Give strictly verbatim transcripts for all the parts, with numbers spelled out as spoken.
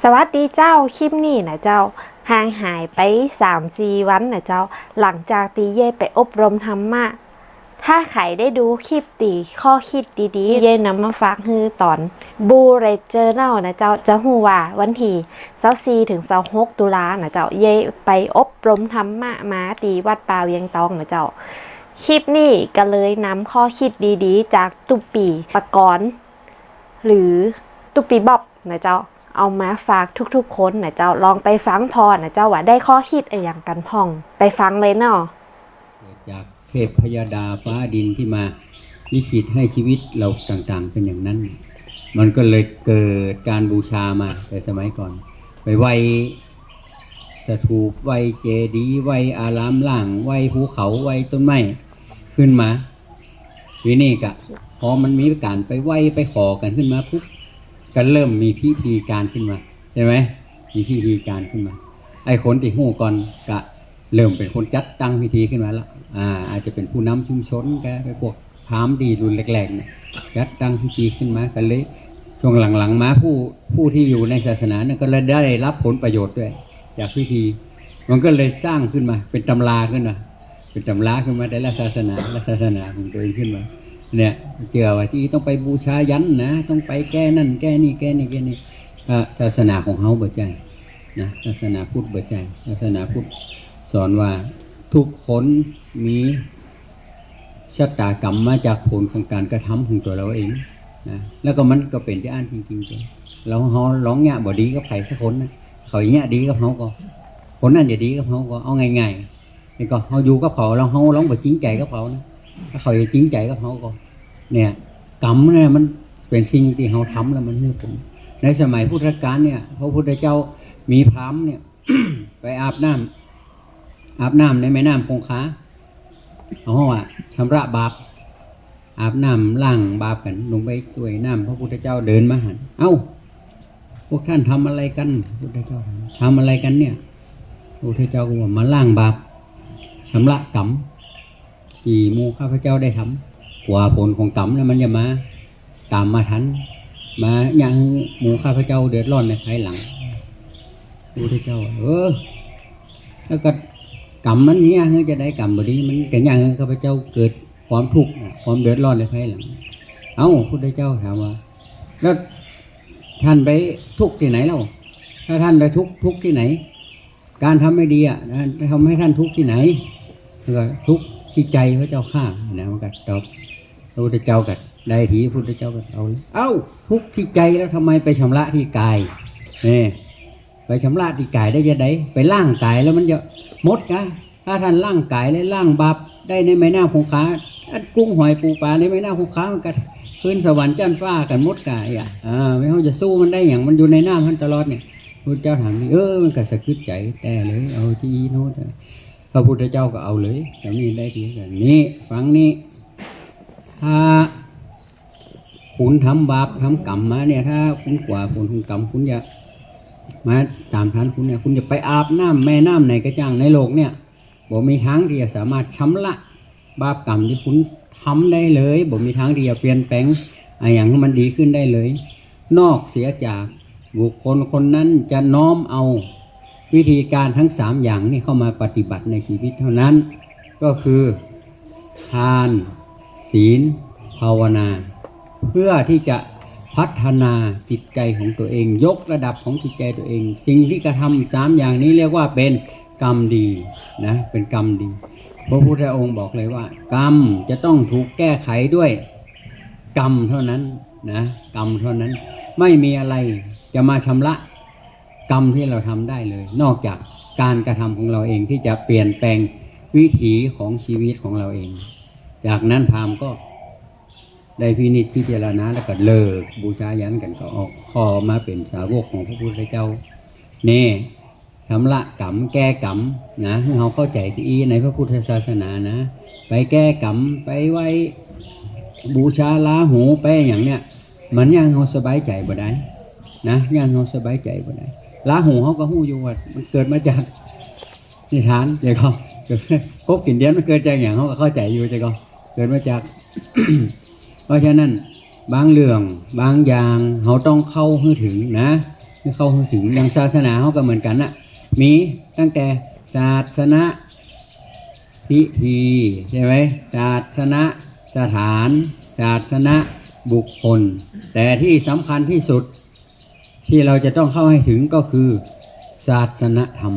สวัสดีเจ้า คลิปนี้นะเจ้า ห่างหายไปสามสี่วันนะเจ้า หลังจากตี้เย้ยไปอบรมธรรมะ ถ้าใผได้ดูคลิปตี้ข้อคิดดีๆ เย้ยนำมาฝากหื้อต๋อน Bullet Journal นะเจ้า จะฮู้ว่าวันตี้ซาวสี่ถึงซาวหกตุลานะเจ้า เย้ยไปอบรมธรรมะมาตี้วัดป่าเวียงตองนะเจ้า คลิปนี้ก็เลยนำข้อคิดดีๆ จากตุ๊ปี้ปกรณ์ หรือตุ๊ปี้บ๊อบนะเจ้า เอามาฝากทุกๆ คนนะเจ้า ลองไปฟังผ่อนะเจ้า ว่าได้ข้อคิดอะหยังกั๋นพ่อง ไปฟังเลยเนาะ เกิดจากเทพยดาฟ้าดินที่มาลิขิตให้ชีวิตเราต่างๆ เป็นอย่างนั้น มันก็เลยเกิดการบูชามาแต่สมัยก่อน ไปไหว้สถูป ไหว้เจดีย์ ไหว้อารามล้าง ไหว้ภูเขา ไหว้ต้นไม้ขึ้นมา ทีนี้ก็ พอมันมีการไปไหว้ไปขอกั๋นขึ้นมาปุ๊บ ก็เริ่มมีพิธีการขึ้นมา ใช่ไหม มีพิธีการขึ้นมา ไอ้คนตี้ฮู้ก่อนก็เริ่มเป๋นคนจัดตั้งพิธีขึ้นมาละ อ่า อาจจะเป๋นผู้นำชุมชนก็ไป พวกพราหมณ์ตี้รุ่นแรกๆ เนี่ย จัดตั้งพิธีขึ้นมา ก็เลย ช่วงหลังๆ มาผู้ ผู้ที่อยู่ในศาสนาเนี่ยก็เลยได้รับผลประโยชน์ด้วย จากพิธี มันก็เลยสร้างขึ้นมา เป๋นตำราขึ้นมา เป๋นตำราขึ้นมา แต่ละศาสนา ละศาสนาของตัวเองขึ้นมา เนี่ย เจื้อว่าตี้ต้องไปบูชายันนะ ต้องไปแก้นั่นแก้นี่ แก้นี่แก้นี่ อ่ะ ศาสนาของเฮาบ่ใจ้นะ ศาสนาพุทธบ่ใจ้ ศาสนาพุทธสอนว่าทุกคนมีชะตากรรมมาจากผลของการกระทำของตั๋วเฮาเองนะ แล้วก็มันก็เป๋นตี้อั้นจริงๆ เจ้า แล้วเฮาลองเยียะบ่ดีกับใผสักคนนะ เขาเยียะดีกับเฮาก่อ คนนั้นจะดีกับเฮาก่อ เอาง่ายๆ นี่ก่อ เฮาอยู่กับเขาแล้วเฮาลองบ่จริงใจ๋กับเขานะ ถ้าเขาจะจริงใจ๋กับเฮาก่อ เนี่ย กรรมเนี่ยมันเป๋นสิ่งตี้เฮาทำแล้วมันหื้อผล ในสมัยพุทธกาลเนี่ย พระพุทธเจ้ามีพราหมณ์เนี่ย ไปอาบน้ำ อาบน้ำในแม่น้ำคงคา เอาว่าชำระบาป อาบน้ำล้างบาปกั๋น ลงไปจ้วยน้ำ พระพุทธเจ้าเดินมาหัน เอ้า พวกท่านทำอะไรกั๋น พุทธเจ้าถาม ทำอะไรกั๋นเนี่ย พุทธเจ้าก็ว่า มาล้างบาป ชำระกรรม ตี้หมู่ข้าพเจ้าได้ทำ กลัวผลของกรรมนั้นมันจะมาต๋ามมาตัน มาเยียะหื้อหมู่ข้าพเจ้าเดือดร้อนในภายหลัง พุทธเจ้า เออ แล้วก็กรรมมันเยียะหื้อจะใด กรรมบ่ดี มันก็เยียะหื้อข้าพเจ้าเกิดความทุกข์ ความเดือดร้อนในภายหลัง เอ้า พุทธเจ้าถามว่า แล้วท่านไปทุกข์ตี้ไหนเล่า ถ้าท่านไปทุกข์ ทุกข์ตี้ไหน การทำไม่ดีอะ ทำให้ท่านทุกข์ตี้ไหน แล้วก็ทุกข์ตี้ใจ๋พระเจ้าข้านะ มันก็ตอบ พระพุทธเจ้าก็ได้ที พุทธเจ้าก็เอาเลย เอ้า ทุกข์ตี้ใจ๋แล้วทำไมไปชำระตี้กาย เนี่ย ไปชำระตี้กายได้จะใด ไปล้างกายแล้วมันจะหมดกา ถ้าท่านล้างกายและล้างบาปได้ในแม่น้ำคงคา อันกุ้งหอยปูปลาในแม่น้ำคงคามันก็ขึ้นสวรรค์จั๊นฟ้ากั๋นหมดกา อ่ะ อ่า ไม่เฮาจะสู้มันได้หยัง มันอยู่ในน้ำหั้นตลอดเนี่ย พุทธเจ้าถามนี่ เออ มันก็สะกึดใจ๋แต๊เลย เอาตี้อี้โน้น พระพุทธเจ้าก็เอาเลย ต๋อนนี้ได้ทีกั๋น นี่ ฟังนี่ ถ้าคุณทำบาปทำกรรมมาเนี่ย ถ้าคุณกลัวผลของกรรม คุณอย่ามาต๋ามตันคุณเนี่ย คุณจะไปอาบน้ำแม่น้ำไหนก็จ้างในโลกเนี่ย บ่มีทางตี้จะสามารถชำระบาปกรรมตี้คุณทำได้เลย บ่มีทางตี้จะเปลี่ยนแป๋งอะหยังหื้อมันดีขึ้นได้เลย นอกเสียจากบุคคลคนนั้นจะน้อมเอาวิธีการทั้งสามอย่างนี้เข้ามาปฏิบัติในชีวิตเท่านั้น ก็คือ ทาน ศีล ภาวนา เพื่อที่จะพัฒนาจิตใจของตัวเอง ยกระดับของจิตใจตัวเอง สิ่งที่กระทำสามอย่างนี้เรียกว่าเป็นกรรมดีนะ เป็นกรรมดี พระพุทธองค์บอกเลยว่า กรรมจะต้องถูกแก้ไขด้วยกรรมเท่านั้นนะ กรรมเท่านั้น ไม่มีอะไรจะมาชำระ กรรมที่เราทำได้เลย นอกจากการกระทำของเราเองที่จะเปลี่ยนแปลงวิถีของชีวิตของเราเอง จากนั้นพราหมณ์ก็ได้พินิจพิจารณาแล้วก็เลิกบูชายันกั๋น ก็ออกข้อมาเป๋นสาวกของพระพุทธเจ้า นี่ ชำระกรรม แก้กรรมนะ หื้อเฮาเข้าใจ๋ตี้อี้ในพระพุทธศาสนานะ ไปแก้กรรม ไปไหว้บูชาราหู ไปอะหยังเนี่ย มันเยียะหื้อเฮาสบายใจ๋บ่ได้นะ เยียะหื้อเฮาสบายใจ๋บ่ได้ ราหูเฮาก็ฮู้อยู่ว่ามันเกิดมาจากนิทาน เจ้าก่อ กบกิ๋นเดียนมันเกิดจากหยัง เฮาก็เข้าใจ๋อยู่ เจ้าก่อ เกิดมาจาก เพราะฉะนั้นบางเรื่องบางอย่างเฮาต้องเข้าหื้อถึงนะ หื้อเข้าหื้อเถิง อย่างศาสนาเฮาก็เหมือนกั๋นน่ะ มีตั้งแต่ศาสนพิธี ใช่ไหม ศาสนสถาน ศาสนบุคคล แต่ตี้สำคัญตี้สุดตี้เฮาจะต้องเข้าหื้อเถิงก็คือศาสนธรรม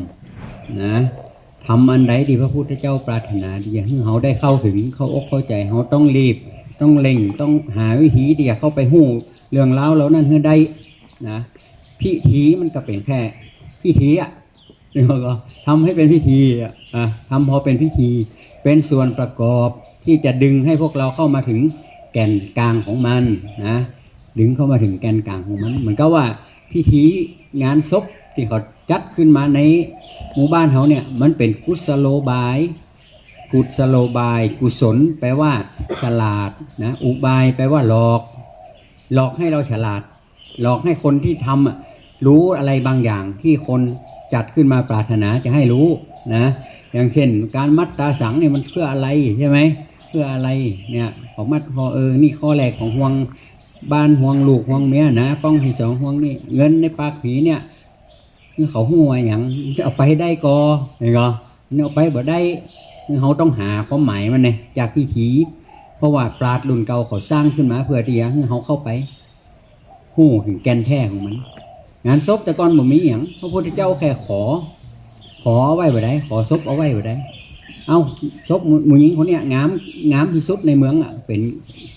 นะ ธรรมอันใดตี้พระพุทธเจ้าปรารถนาตี้จะหื้อเฮาได้เข้าเถิง เข้าอกเข้าใจ๋ เฮาต้องรีบ ต้องเร่ง ต้องหาวิธีตี้จะเข้าไปฮู้เรื่องราวเหล่านั้นหื้อได้นะ พิธีมันก็เป๋นแค่พิธีอะ แล้วก็ทำให้เป็นพิธีอะ อ่ะ ทำพอเป็นพิธี เป็นส่วนประกอบตี้จะดึงให้พวกเราเข้ามาเถิงแก่นกลางของมันนะ ดึงเข้ามาเถิงแก่นกลางของมัน เหมือนกับว่าพิธีงานศพตี้เขาจัดขึ้นมาในหมู่บ้านเฮาเนี่ย มันเป๋นกุศโลบาย กุศโลบาย กุศลแปลว่าฉลาดนะ อุบายแปลว่าหลอก หลอกให้เราฉลาด หลอกให้คนตี้ทำอะรู้อะไรบางอย่างตี้คนจัดขึ้นมาปรารถนาจะให้รู้นะ อย่างเช่น ก๋านมัดต๋าสังเนี่ยมันเปื้ออะไรใช่ไหม เปื้ออะไรเนี่ย เขามัดข้อ เออ นี่ข้อแรกของห่วงบ้าน ห่วงลูก ห่วงเมียนะ ป้องตี้สองห่วงนี่ เงินในปากผีเนี่ย หื้อเขาฮู้ว่าหยัง เอาไปได้ก่อ เห็นก่อ เอาไปบ่ได้ เฮาต้องหาความหมายมันเนี่ยจากพิธี เพราะว่าปราชญ์รุ่นเก่าเขาสร้างขึ้นมาเพื่อตี้จะหื้อเฮาเข้าไปฮู้เถิงแก่นแท้ของมัน งานศพแต่ก่อนบ่มีหยัง พระพุทธเจ้าแค่ขอ ขอเอาไว้บ่ได้ ขอศพเอาไว้บ่ได้ เอ้า ศพหมู่ หมู่ญิงคนเนี้ยงาม งามตี้สุดในเมืองอะ เป๋น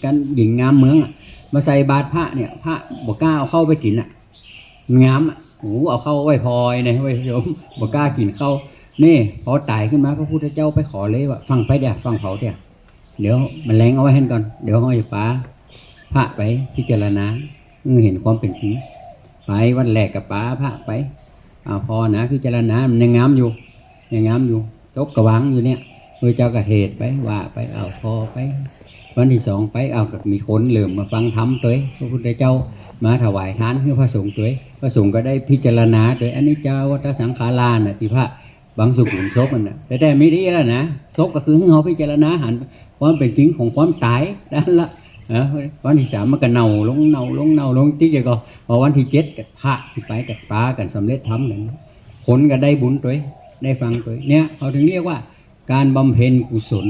กั๋นญิงงามเมืองอะ มาใส่บาตรพระเนี่ย พระบ่กล้าเอาเข้าไปกิ๋นอะ งามอะ โอ้ เอาเข้าไว้พอยเนี่ย ไว้ชม บ่กล้ากิ๋นเข้า นี่ พอต๋ายขึ้นมา พระพุทธเจ้าไปขอเลยว่า ฟั่งไปเดี๋ยว ฟั่งเผาเดี๋ยว เดี๋ยวมันแลงเอาไว้หั้นก่อน เดี๋ยวเฮาจะปาพระไปพิจารณา เออ เห็นความเป๋นจริง ไปวันแรกก็ปาพระไป เอาพอนะ พิจารณา มันยังงามอยู่ ยังงามอยู่ ตกกะหว่างอยู่เนี่ย พระเจ้าก็เทศน์ไป ว่าไป เอาพอไป วันตี้สองไป เอาก็มีคนเริ่มมาฟังธรรมตวย พระพุทธเจ้ามาถวายทานหื้อพระสงฆ์ตวย พระสงฆ์ก็ได้พิจารณาตวย อนิจจา วัฏฏะ สังขารา น่ะ ตี้พระบังสุกุลศพมันน่ะ แต่ แต่มีดีแล้วนะ ศพก็คือหื้อเฮาพิจารณาหันความเป๋นจริงของความต๋ายนั่นละ นะ วันตี้สามมันก็เน่าลง เน่าลง เน่าลง ตี้เดียวก็ พอวันตี้เจ็ดก็พระตี้ไปก็ปากั๋นสำเร็จธรรมกั๋น คนก็ได้บุญตวย ได้ฟังตวย เนี่ย เขาเถิงเรียกว่าก๋านบำเพ็ญกุศล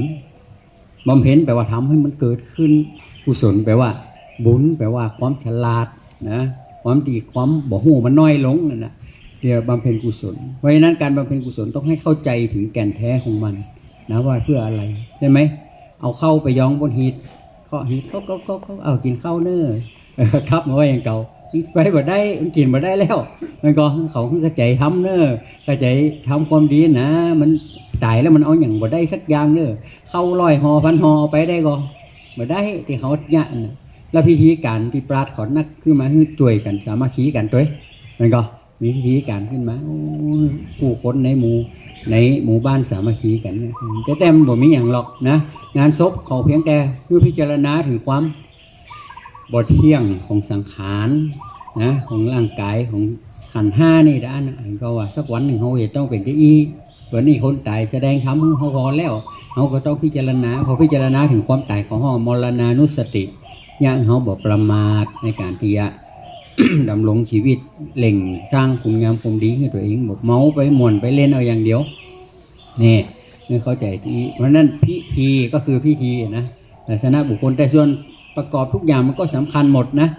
บำเพ็ญแปลว่าทำให้มันเกิดขึ้น กุศลแปลว่าบุญ แปลว่าความฉลาดนะ ความดี ความบ่ฮู้มันน้อยลงนั่นน่ะ เรียกบำเพ็ญกุศล เพราะฉะนั้นก๋านบำเพ็ญกุศลต้องให้เข้าใจ๋เถิงแก่นแท้ของมันนะ ว่าเพื่ออะไร ใช่ไหม เอาเข้าไปยองบนหีบ เคาะหีบ เคาะ เคาะ เคาะ เคาะ เอากิ๋นข้าวเน่อ เออ ทับมาไว้อย่างเก่า มันไปบ่ได้ มันกิ๋นบ่ได้แล้ว มันก็เขาเข้าใจ๋ธรรมเน่อ เข้าใจ๋ธรรมความดีนะ มันต๋ายแล้วมันเอาหยังบ่ได้สักอย่างเน่อ ข้าวร้อยห่อพันห่อเอาไปได้ก่อ บ่ได้ ตี้เขาเยียะน่ะ แล้วพิธีก๋านตี้ปราชญ์เขานักขึ้นมาหื้อจ้วยกั๋น สามัคคีกั๋นตวย มันก็มีพิธีก๋านขึ้นมา โอ้ ผู้คนในหมู่ ในหมู่บ้านสามัคคีกั๋นเนี่ย แต่ แต่มันบ่มีหยังหรอกนะ งานศพเขาเพียงแต่หื้อพิจารณาเถิงความ บ่เที่ยงของสังขารนะ ของร่างก๋าย ของขันธ์ห้านี่ด้านนะ ก็ว่าสักวันนึ่งเฮาจะต้องเป๋นจะอี้ วันนี้คนต๋ายแสดงธรรมหื้อเฮาก่อนแล้ว เฮาก็ต้องพิจารณา พอพิจารณาเถิงความต๋ายของเฮา มรณานุสติ เยียะหื้อเฮาบ่ประมาทในก๋านตี้จะ ดำรงจีวิต เร่งสร้างคุณงามความดีหื้อตนเอง บ่เมาไปม่วนไปเล่นเอาอย่างเดียว นี่ นี่เข้าใจ๋ตี้ เพราะฉะนั้นพิธีก็คือพิธีนะ ลักษณะบุคคล แต่ส่วนประกอบทุกอย่างมันก็สำคัญหมดนะ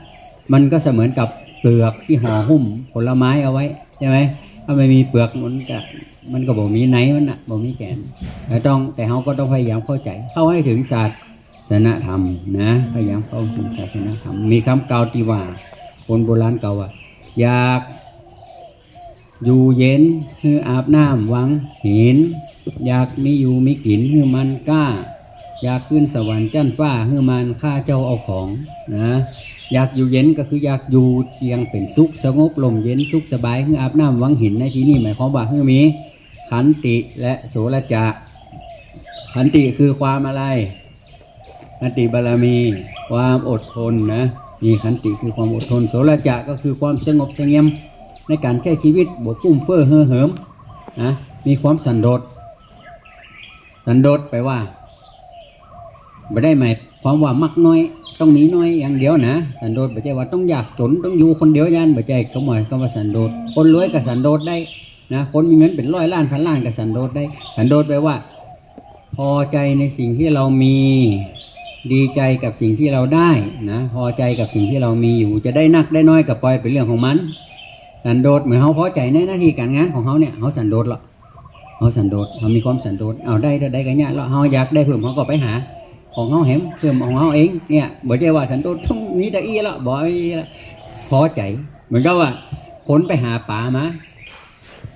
มันก็เสมือนกับเปลือกตี้ห่อหุ้มผลไม้เอาไว้ ใช่ไหม ถ้าไม่มีเปลือกมันก็ มันก็บ่มีในมันน่ะ บ่มีแก่น แล้วต้อง แต่เฮาก็ต้องพยายามเข้าใจ๋ เข้าให้เถิงศาสนธรรมนะ พยายามเข้าถึงศาสนธรรม มีกำกล่าวตี้ว่า คนโบราณกล่าวว่า อยาก อยู่เย็นหื้ออาบน้ำวังหิน อยากมีอยู่มีกิ๋นหื้อมันกล้า อยากขึ้นสวรรค์จั้นฟ้าหื้อมันฆ่าเจ้าเอาของนะ อยากอยู่เย็นก็คืออยากอยู่อย่างเป๋นสุข สงบร่มเย็นสุขสบาย หื้ออาบน้ำวังหินในตี้นี่หมายความว่าหื้อมีขันติและโสรจะ ขันติคือความอะไร ขันติบารมี ความอดทนนะ มีขันติคือความอดทน โสรจะก็คือความสงบเสงี่ยมในก๋านใจ๊จีวิต บ่ฟุ่มเฟ้อเห่อเหิมนะ มีความสันโดษ สันโดษแปลว่า บ่ได้หมายความว่ามักน้อย ต้องมีน้อยอย่างเดียวนะ สันโดษบ่ใจ้ว่าต้องยากจ๋น ต้องอยู่คนเดียวอย่างนั้น บ่ใจ้ความหมายกำว่าสันโดษ คนรวยก็สันโดษได้นะ คนมีเงินเป๋นร้อยล้านพันล้านก็สันโดษได้ สันโดษแปลว่า พอใจ๋ในสิ่งตี้เฮามี ดีใจ๋กับสิ่งตี้เฮาได้นะ พอใจ๋กับสิ่งตี้เฮามีอยู่ จะได้นักได้น้อยก็ปล่อยเป๋นเรื่องของมัน สันโดษเหมือนเฮาพอใจ๋ในหน้าตี้ก๋านงานของเฮาเนี่ย เฮาสันโดษละ เฮาสันโดษ เฮามีความสันโดษ เอาได้เต้าใดก็เยียะละ เฮาอยากได้เพิ่มเฮาก็ไปหาของเฮาแหม เพิ่มของเฮาเองเนี่ย บ่ใจ้ว่าสันโดษต้องมีเต้าอี้ละ บ่อี้ละ พอใจ๋ เหมือนกับว่าคนไปหาป๋ามา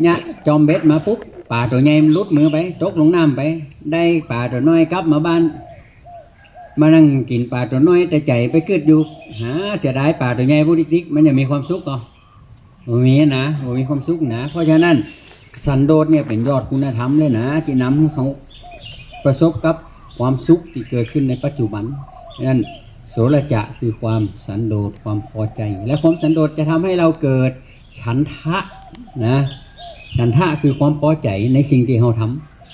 เยียะจอมเบ็ดมาปุ๊บ ป๋าตั๋วใหญ่มันหลุดมือไป ตกลงน้ำไป ได้ป๋าตั๋วน้อยกลับมาบ้าน มานั่งกิ๋นป๋าตั๋วน้อย แต่ใจ๋ไปกึ๊ดอยู่ หาเสียดายป๋าตั๋วใหญ่ปู๊ติ๊กๆ มันจะมีความสุขก่อ บ่มีนะ บ่มีความสุขนะ เพราะฉะนั้นสันโดษเนี่ยเป๋นยอดคุณธรรมเลยนะ ตี้นำหื้อเฮาประสบกับความสุขตี้เกิดขึ้นในปัจจุบัน ฉะนั้นโสรจะคือความสันโดษ ความพอใจ๋ และความสันโดษจะทำให้เราเกิดฉันทะนะ ฉันทะคือความพอใจ๋ในสิ่งตี้เฮาท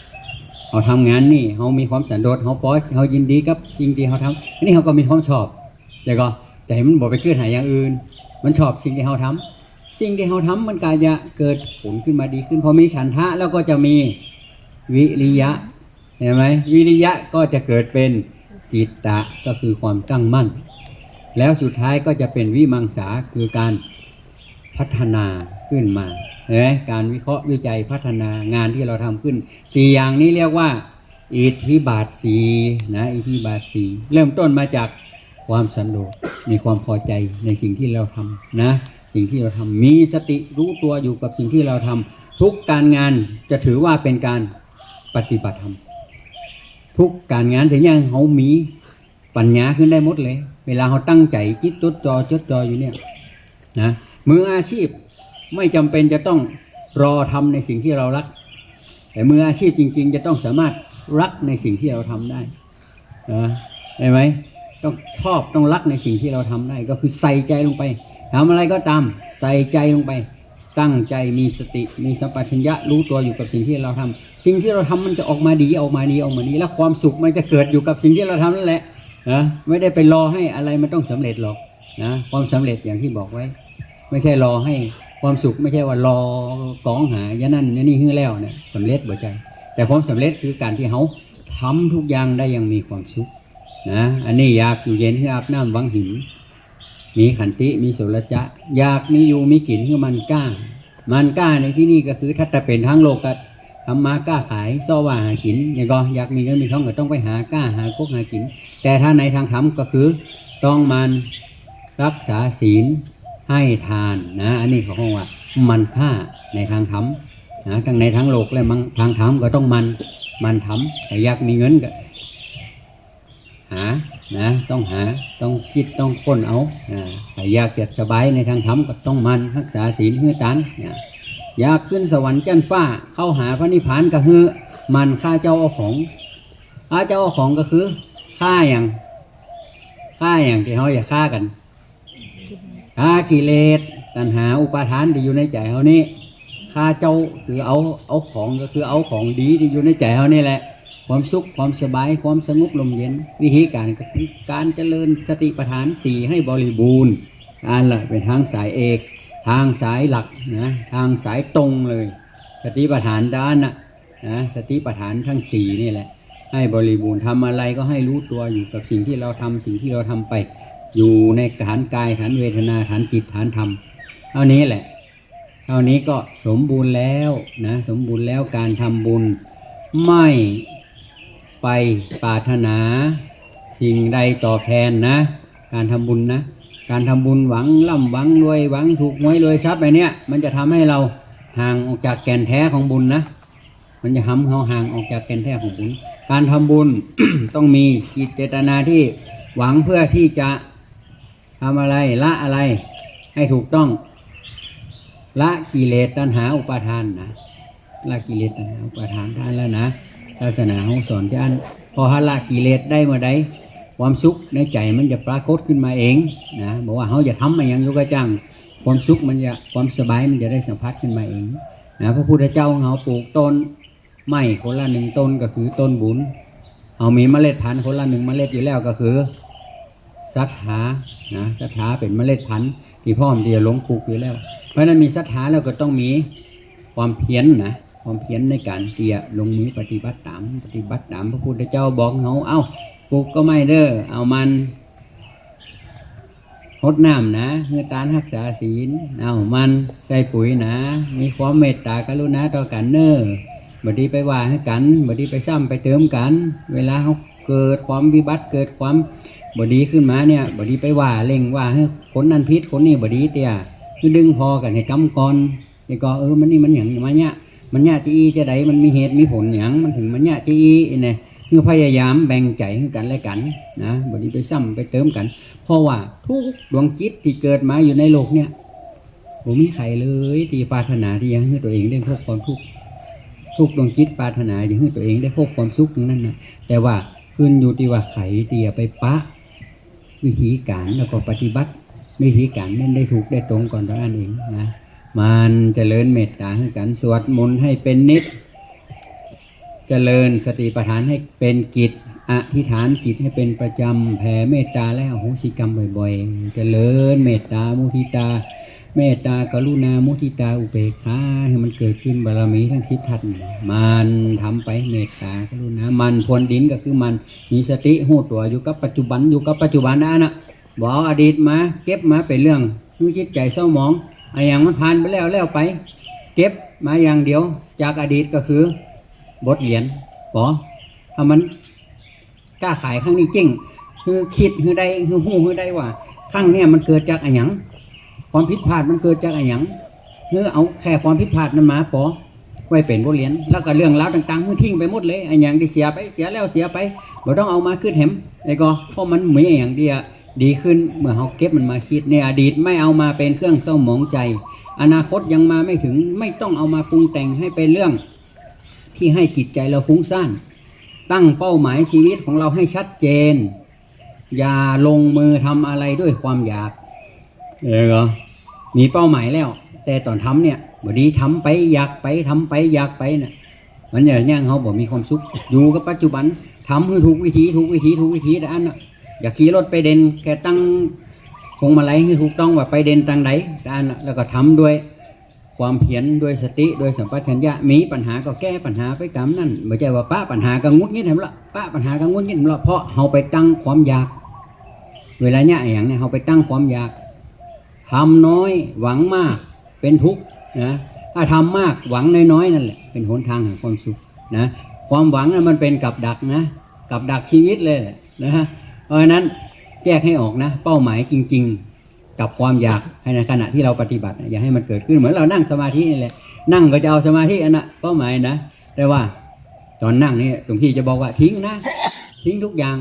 ำ เฮาทำงานนี่ เฮามีความสันโดษ เฮาพอ เฮายินดีกับสิ่งตี้เฮาทำ อันนี้เฮาก็มีความชอบ แล้วก็ใจ๋มันบ่ไปกึ๊ดหาอย่างอื่น มันชอบสิ่งตี้เฮาทำ สิ่งตี้เฮาทำมันก็จะเกิดผลขึ้นมาดีขึ้น พอมีฉันทะแล้วก็จะมีวิริยะ เห็นไหม วิริยะก็จะเกิดเป๋นจิตตะ ก็คือความตั้งมั่น แล้วสุดท้ายก็จะเป๋นวิมังสา คือการพัฒนาขึ้นมา เห็นไหม การวิเคราะห์วิจัยพัฒนางานตี้เฮาทำขึ้น สี่อย่างนี้เรียกว่า อิทธิบาทสี่นะ อิทธิบาทสี่ เริ่มต้นมาจากความสันโดษ มีความพอใจ๋ในสิ่งตี้เฮาทำนะ สิ่งตี้เฮาทำ มีสติรู้ตัวอยู่กับสิ่งตี้เฮาทำ ทุกก๋านงานจะถือว่าเป๋นก๋านปฏิบัติธรรม ทุกก๋านงาน แต่อย่างเฮามีปัญญาขึ้นได้หมดเลย เวลาเฮาตั้งใจ๋จิตจดจ่อ จดจ่ออยู่เนี่ยนะ มืออาชีพไม่จำเป็นจะต้องรอทำในสิ่งตี้เฮารัก แต่มืออาชีพจริงๆ จะต้องสามารถรักในสิ่งตี้เฮาทำได้นะ ใช่ไหม ต้องชอบ ต้องรักในสิ่งตี้เฮาทำได้ ก็คือใส่ใจ๋ลงไป ทำอะไรก็ตาม ใส่ใจ๋ลงไป ตั้งใจ๋ มีสติ มีสัมปชัญญะ รู้ตัวอยู่กับสิ่งตี้เฮาทำ สิ่งตี้เฮาทำมันจะออกมาดี ออกมาดี ออกมาดี แล้วความสุขมันจะเกิดอยู่กับสิ่งตี้เฮาทำนั่นแหละนะ ไม่ได้ไปรอให้อะไรมันต้องสำเร็จหรอกนะ ความสำเร็จอย่างตี้บอกไว้ ไม่ใช่รอให้ความสุข ไม่ใช่ว่ารอกองหาอย่างนั้นอย่างนี้หื้อแล้วเนี่ย สำเร็จบ่ใจ้ แต่ความสำเร็จคือก๋านตี้เฮาทำทุกอย่างได้อย่างมีความสุขนะ อันนี้อยากอยู่เย็นหื้ออาบน้ำวังหิม มีขันติ มีโสรจะ อยากมีอยู่มีกิ๋นหื้อมั่นก้า มั่นก้าในตี้นี่ก็คือถ้าจะเป๋นตางโลกก็ทำมาก้าขาย เซาะว่าหากิ๋น เนี่ยก็อยากมีเงินมีทองก็ต้องไปหาก้าหากกหากิ๋น แต่ถ้าในตางธรรมก็คือต้องหมั่นรักษาศีล ให้ทานนะ อันนี้เขาฮ้องว่าหมั่นฆ่าในตางธรรมนะ ตังในตางโลกและมัง ตางธรรมก็ต้องหมั่น หมั่นทำ แต่อยากมีเงินก็ หานะ ต้องหา ต้องกึ๊ด ต้องค้นเอานะ ถ้าอยากจะสบายในตางธรรมก็ต้องหมั่นรักษาศีลหื้อตานนะ อยากขึ้นสวรรค์จั๊นฟ้า เข้าหาพระนิพพานก็หื้อหมั่นฆ่าเจ้าเอาของ ฆ่าเจ้าเอาของก็คือฆ่าอย่าง ฆ่าอย่างตี้เฮาอยากฆ่ากั๋น ฆ่ากิเลส ตัณหา อุปาทานตี้อยู่ในใจ๋เฮานี่ ฆ่าเจ้าคือเอา เอาของ ก็คือเอาของดีตี้อยู่ในใจ๋เฮานี่แหละ ความสุข ความสบาย ความสงบร่มเย็น วิธีก๋านก็คือก๋านเจริญสติปัฏฐานสี่ให้บริบูรณ์ อันละเป๋นตางสายเอก ตางสายหลักนะ ตางสายตรงเลย สติปัฏฐานด้านน่ะนะ สติปัฏฐานตังสี่นี่แหละ ให้บริบูรณ์ ทำอะไรก็ให้รู้ตัวอยู่กับสิ่งตี้เฮาทำ สิ่งตี้เฮาทำไป อยู่ในฐานกาย ฐานเวทนา ฐานจิต ฐานธรรม เท่านี้แหละ เท่านี้ก็สมบูรณ์แล้วนะ สมบูรณ์แล้ว ก๋านทำบุญ ไม่ไปปรารถนาสิ่งใดตอบแทนนะ ก๋านทำบุญนะ ก๋านทำบุญหวังร่ำหวังรวย หวังถูกหวยรวยทรัพย์อะไรเนี่ย มันจะทำให้เฮาห่างออกจากแก่นแท้ของบุญนะ มันจะทำเฮาห่างออกจากแก่นแท้ของบุญ ก๋านทำบุญ ต้องมีจิตเจตนาตี้หวังเพื่อตี้จะทำอะไร ละอะไร ให้ถูกต้อง ละกิเลสตัณหาอุปาทานนะ ละกิเลสตัณหาอุปาทาน เท่านั้นแล้วนะ ศาสนาเฮาสอนจะอั้น พอเฮาละกิเลสได้เมื่อใด ความสุขในใจ๋มันจะปรากฏขึ้นมาเองนะ บ่ว่าเฮาจะทำอะหยังอยู่ก็จ้าง ความสุขมันจะ ความสบายมันจะได้สัมผัสขึ้นมาเองนะ พระพุทธเจ้าของเฮาปลูกต้นไม้คนละหนึ่งต้นก็คือต้นบุญ เฮามีเมล็ดพันธุ์คนละหนึ่งเมล็ดอยู่แล้วก็คือ ศรัทธานะ ศรัทธาเป๋นเมล็ดพันธุ์ตี้พร้อมตี้จะลงปลูกอยู่แล้ว เพราะฉะนั้นมีศรัทธาแล้วก็ต้องมีความเพียรนะ ความเพียรในก๋านตี้จะลงมือปฏิบัติต๋าม ปฏิบัติต๋ามพระพุทธเจ้าบอกเฮา เอ้า ปลูกก็ไม่เด้อ เอาหมั่น ฮดน้ำนะ หื้อตานฮักษาศีล เอาหมั่นใส่ปุ๋ยนะ มีความเมตตากรุณาต่อกั๋นเน่อ บ่ดีไปว่าหื้อกั๋น บ่ดีไปซ้ำไปเติมกั๋น เวลาเฮาเกิดความวิบัติ เกิดความบ่ดีขึ้นมาเนี่ย บ่ดีไปว่าเร่งว่าหื้อคนนั้นผิด คนนี้บ่ดีเตี้ย หื้อดึงผ่อกั๋นหื้อก้ำก่อน นี่ก็ เออ มันนี่มันหยังมาเยียะ มาเยียะจาอี้จาใด มันมีเหตุมีผลหยัง มันถึงมาเยียะจาอี้เนี่ย คือพยายามแบ่งใจ๋หื้อกั๋นและกั๋นนะ บ่ดีไปซ้ำไปเติมกั๋น เพราะว่าทุกดวงจิตตี้เกิดมาอยู่ในโลกเนี่ย บ่มีใผเลยตี้ปรารถนาตี้จะหื้อตั๋วเองได้พบความทุกข์ ทุกดวงจิตปรารถนาจะหื้อตั๋วเองได้พบความสุขตังนั้นนะ แต่ว่าขึ้นอยู่ตี้ว่าใผตี้จะไปปะ วิธีก๋านแล้วก็ปฏิบัติวิธีก๋านนั้นได้ถูกได้ตรงก่อนเต้านั้นเองนะ หมั่นเจริญเมตต๋าหื้อกั๋น สวดมนต์ให้เป๋นนิตย์ เจริญสติปัฏฐานให้เป๋นกิจ อธิษฐานจิตให้เป๋นประจำ แผ่เมตต๋าและอโหสิกรรมบ่อยๆ เจริญเมตต๋ามุทิตา เมตตากรุณามุทิตาอุเบกขา หื้อมันเกิดขึ้นบารมีตึงสิบทัศน์ หมั่นทำไป เมตตากรุณา หมั่นพรวนดินก็คือหมั่น มีสติฮู้ตั๋วอยู่กับปัจจุบัน อยู่กับปัจจุบันนะอันน่ะ บ่เอาอดีตมาเก็บมาเป๋นเรื่องหื้อจิตใจ๋เศร้าหมอง อะหยังมันผ่านไปแล้ว แล้วไป เก็บมาอย่างเดียวจากอดีตก็คือบทเรียน ปอ ถ้ามันก้าขายครั้งนี้เจ๊ง หื้อคิดหื้อได้ หื้อฮู้หื้อได้ว่า ครั้งเนี่ยมันเกิดจากอะหยัง ความผิดพลาดมันเกิดจากอะหยัง หื้อเอาแค่ความผิดพลาดนั้นมาปอ ไว้เป๋นบทเรียน แล้วก็เรื่องราวต่างๆ หื้อทิ้งไปหมดเลย อะหยังตี้เสียไป เสียแล้วเสียไป บ่ต้องเอามาคิดแหม ไอ้ก็ เพราะมันมีอะหยังตี้จะดีขึ้น เมื่อเฮาเก็บมันมาคิด ในอดีตไม่เอามาเป๋นเครื่องเศร้าหมองใจ๋ อนาคตยังมาไม่ถึง ไม่ต้องเอามาปรุงแต่งให้เป๋นเรื่องตี้หื้อจิตใจ๋เราฟุ้งซ่าน ตั้งเป้าหมายชีวิตของเราให้ชัดเจน อย่าลงมือทำอะไรด้วยความอยาก เออ มีเป้าหมายแล้ว แต่ต๋อนทำเนี่ย บ่ดี ทำไปอยากไป ทำไปอยากไปน่ะ มันจะเยียะหื้อเฮาบ่มีความสุข อยู่กับปัจจุบัน ทำหื้อถูกวิธี ถูกวิธี ถูกวิธีเต้านั้นน่ะ อย่าขี่รถไปเด่น แค่ตั้งพวงมาลัยหื้อถูกต้องว่าไปเด่นตางใดเต้านั้นน่ะ แล้วก็ทำด้วย ความเพียร ด้วยสติ ด้วยสัมปชัญญะ มีปัญหาก็แก้ปัญหาไปต๋ามนั้น บ่ใจ้ว่าปะปัญหาก็หงุดหงิดแหมละ ปะปัญหาก็หงุดหงิดแหมละ เพราะเฮาไปตั้งความอยาก เวลาเยียะอะหยังเนี่ย เฮาไปตั้งความอยาก ทำน้อยหวังมากเป๋นทุกข์นะ ถ้าทำมากหวังน้อยๆ นั่นแหละเป๋นหนตางแห่งความสุขนะ ความหวังนั้นมันเป๋นกับดักนะ กับดักชีวิตเลยแหละนะ เพราะฉะนั้นแยกให้ออกนะ เป้าหมายจริงๆ กับความอยาก ในขณะตี้เราปฏิบัตินะ อย่าหื้อมันเกิดขึ้น เหมือนเรานั่งสมาธินี่แหละ นั่งก็จะเอาสมาธิอันน่ะ เป้าหมายนะ แต่ว่าต๋อนนั่งนี่หลวงพี่จะบอกว่าทิ้งนะ ทิ้งทุกอย่าง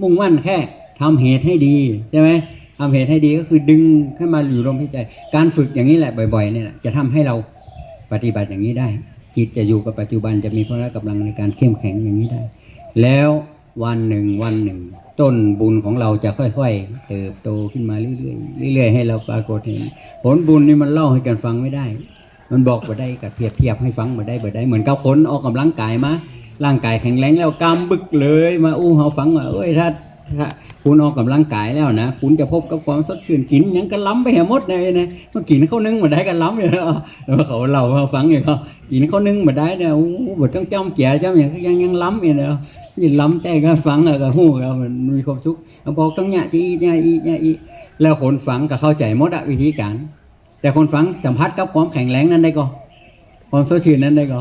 มุ่งมั่นแค่ทำเหตุให้ดี ใจ้ไหม ทำเหตุให้ดีก็คือดึงขึ้นมาอยู่ลมหายใจ๋ ก๋านฝึกอย่างนี้แหละ บ่อยๆ เนี่ยแหละ จะทำให้เราปฏิบัติอย่างนี้ได้ จิตจะอยู่กับปัจจุบัน จะมีพละก๋ำลังในก๋านเข้มแข็งอย่างนี้ได้ แล้ววันหนึ่งวันหนึ่ง ต้นบุญของเราจะค่อยๆ เติบโตขึ้นมาเรื่อยๆ เรื่อยๆ ให้เราปรากฏเห็น ผลบุญนี่มันเล่าหื้อกั๋นฟังไม่ได้ มันบอกบ่ได้ ก็เปรียบเทียบหื้อฟังบ่ได้ บ่ได้ เหมือนกับคนออกก๋ำลังก๋ายมา ร่างก๋ายแข็งแรงแล้ว ก้ามบึกเลย มาอู้หื้อเฮาฟังว่า เอ้ย ถ้า ถ้าคุณออกก๋ำลังก๋ายแล้วนะ คุณจะพบกับความสดชื่น กิ๋นหยังก็ลำไปแหมหมดนะ นะ มากิ๋นข้าวนึ่งบ่ได้ก็ลำอยู่แล้ว แล้วเขาเล่าหื้อฟังอยู่ เขากิ๋นข้าวนึ่งบ่ได้เนี่ย โอ้ บ่ต้องจ้ำเจี๋ยจ้ำหยัง ยัง ยังลำอยู่แล้ว ยิ่งลำแต่ก็ฟังแล้วก็ฮู้แล้วมันมีความสุข เขาบอกต้องเยียะจาอี้ เยียะอี้ เยียะอี้ แล้วคนฟังก็เข้าใจ๋หมดอะ วิธีก๋าน แต่คนฟังสัมผัสกับความแข็งแรงนั้นได้ก่อ ความสดชื่นนั้นได้ก่อ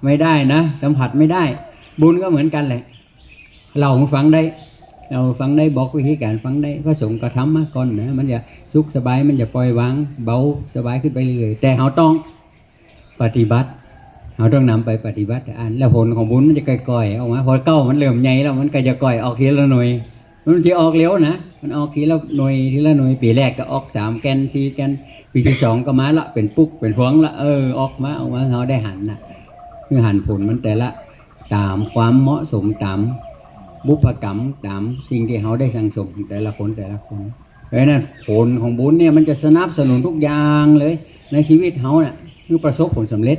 ไม่ได้นะ สัมผัสไม่ได้ บุญก็เหมือนกั๋นแหละ เล่าหื้อฟังได้ เล่าหื้อฟังได้ บอกวิธีก๋านฟังได้ พระสงฆ์ก็ทำมาก่อนนะ มันจะสุขสบาย มันจะปล่อยวาง เบาสบายขึ้นไปเรื่อยๆ แต่เฮาต้องปฏิบัติ เฮาต้องนำไปปฏิบัติอัน แล้วผลของบุญมันจะก่อยๆ ออกมา พอเก๊ามันเริ่มใหญ่แล้ว มันก็จะก่อยออกทีละหน่วย มันจะออกเร็วนะ มันออกทีละหน่วย ทีละหน่วย ปี๋แรกก็ออกสามแก่น สี่แก่น ปี๋ตี้สองก็มาละ เป๋นปุก เป๋นพวงละ เออ ออกมา ออกมา เฮาได้หันน่ะ คือหันผลมันแต่ละ ต๋ามความเหมาะสม ต๋ามบุพกรรม ต๋ามสิ่งตี้เฮาได้สั่งสม แต่ละคน แต่ละคน เพราะฉะนั้นผลของบุญเนี่ยมันจะสนับสนุนทุกอย่างเลย ในชีวิตเฮาน่ะ หื้อประสบผลสำเร็จ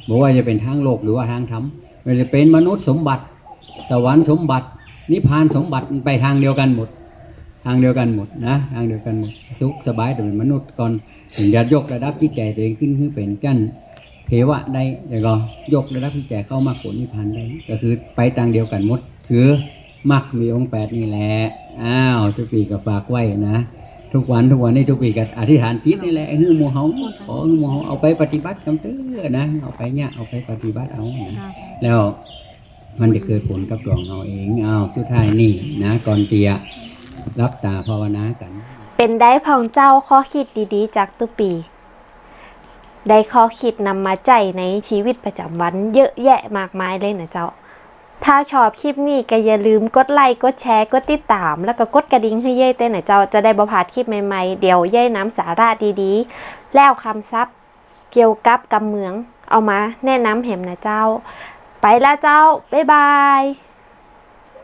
บ่ว่าจะเป๋นตางโลกหรือว่าตางธรรม บ่ว่าจะเป๋นมนุษย์สมบัติ สวรรค์สมบัติ นิพพานสมบัติ มันไปตางเดียวกั๋นหมด ทางเดียวกั๋นหมดนะ ทางเดียวกั๋นหมด สุขสบาย แต่เป๋นมนุษย์ก่อน เถิงจะยกระดับจิตใจ๋ตัวเองขึ้นหื้อเป๋นจั้นเทวะได้ แล้วก็ยกระดับจิตใจ๋เข้ามรรคผลนิพพานได้ ก็คือไปตางเดียวกั๋นหมด คือมรรคมีองค์แปดนี่แหละ อ้าว ตุ๊ปี้ก็ฝากไว้นะ ทุกวัน ทุกวันนี้ตุ๊ปี้ก็อธิษฐานจิตนี่แหละ หื้อหมู่เฮา ขอหื้อหมู่เฮาเอาไปปฏิบัติกำเตื้อนะ เอาไปเนี่ย เอาไปปฏิบัติเอานะ แล้ว มันจะเกิดผลกับตั๋วเฮาเอง อ้าว สุดท้ายนี่นะ ก่อนตี้จะหลับต๋าภาวนากั๋น เป๋นใดพ่องเจ้า ข้อคิดดีๆ จากตุ๊ปี้ ได้ข้อคิดนำมาใจ๊ในชีวิตประจ๋ำวันเยอะแยะมากมายเลยนะเจ้า ถ้าชอบคลิปนี้ก็อย่าลืมกดไลก์ กดแชร์ กดติดต๋าม แล้วก็กดกระดิ่งหื้อเย้ยเต๊อะนะเจ้า จะได้บ่พลาดคลิปใหม่ๆ เดี๋ยวเย้ยนำสาระดีๆ แล้วกำศัพท์เกี่ยวกับกำเมืองเอามาแนะนำแหมนะเจ้า ไปละเจ้า บ๊ายบาย